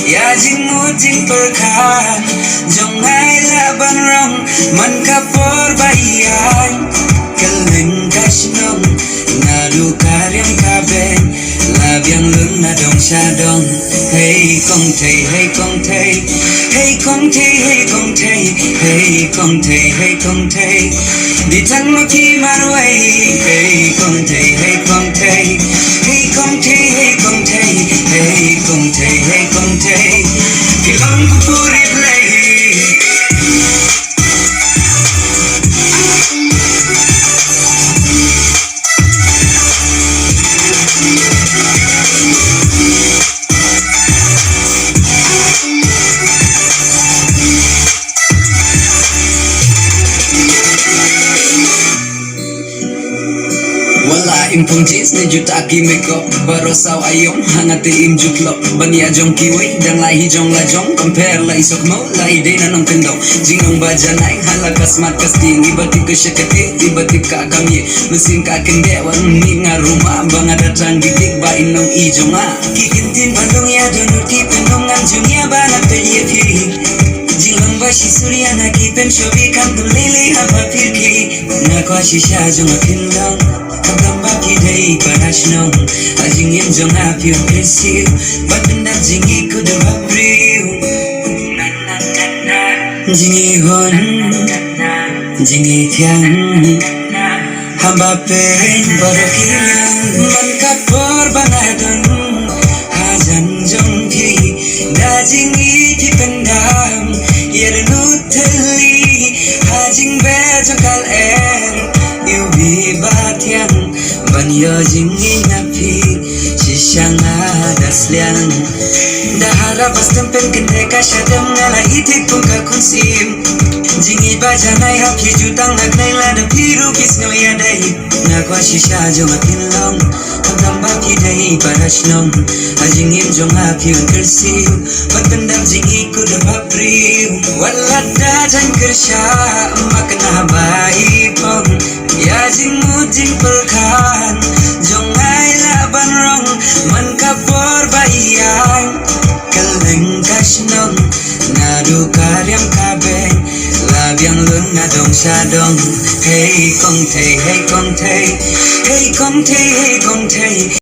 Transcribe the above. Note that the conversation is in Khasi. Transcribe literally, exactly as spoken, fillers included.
Ïa jingmut jingpyrkhat jong nga la ban rong man ka por ba ïaid kylleng ka shnong. Naduh ka riam ka beiñ la biang lun na dong sha dong. Hei Kong Thei, hei Kong Thei, hei Kong Thei, hei Kong Thei, hei Kong Thei, hei Kong Thei. Di tang ma phi marwei. Hei Kong Thei, hei Kong Thei, hei Kong Thei, hei Kong Thei, hei Kong Thei, hei Kong Thei. Phi long kpu riewblei. Wala im phong jeans ne juta ki makeup, baroh saw aïom ha nga te im ju klop. Ban ïa jong kiwei dang la hi jong la jong, compare la i sok mo la i dei na nongkyndong. Jinglong ba janai ha la ka smat ka sting, iba tip ka shakatei, iba tip ka kamïe. Mynsiem ka kyndeh wan mi nga ruma ba nga da tang dik dik ba i nong i jong nga. Ki kyntien ba long ïa dohnud ki pynlong ngam jong ïa ba na peit ïa phi. Jinglong ba shi sur ïa nga ki pynshoh bikam tum lei lei ha ba pyrki. Nga kwah shisha jong nga phin long, khamtam ba phi dei para shnong. Ha jingim jong nga phi un kyrsiew, bad pyndap jingïeit khuid bad briew. Jingïeit hun, jingïeit thiang, haba peit baroh ki liang. Man ka por ba nga don hajan jong phi, da jingïeit phi pyndam ïa dohnud thylli. Ha jingbeh jong ka lyer, ïohi ba thiang, ban ïoh jingïeit na phi shisha nga da sliang. Da hara ba stem pynkyndeh ka shadem, nga la ïeit thik kum ka khun syiem. Jingïeit ba janai ha phi ju tang ha kynai, lada phi ruh phi sngew ïadei. Nga kwah shisha jong nga phin long, khamtam ba phi dei para shnong. Ha jingim jong nga phi un kyrsiew, bad pyndap jingïeit khuid bad briew. Wat la da jan kyrshah ma kane ba i phong, ïa jingmut jingpyrkhat jong nga la ban rong man ka por ba ïaid kylleng ka shnong. Naduh ka riam ka beiñ la biang lun na dong sha dong. Hei Kong Thei, hei Kong Thei, hei Kong Thei, hei Kong Thei.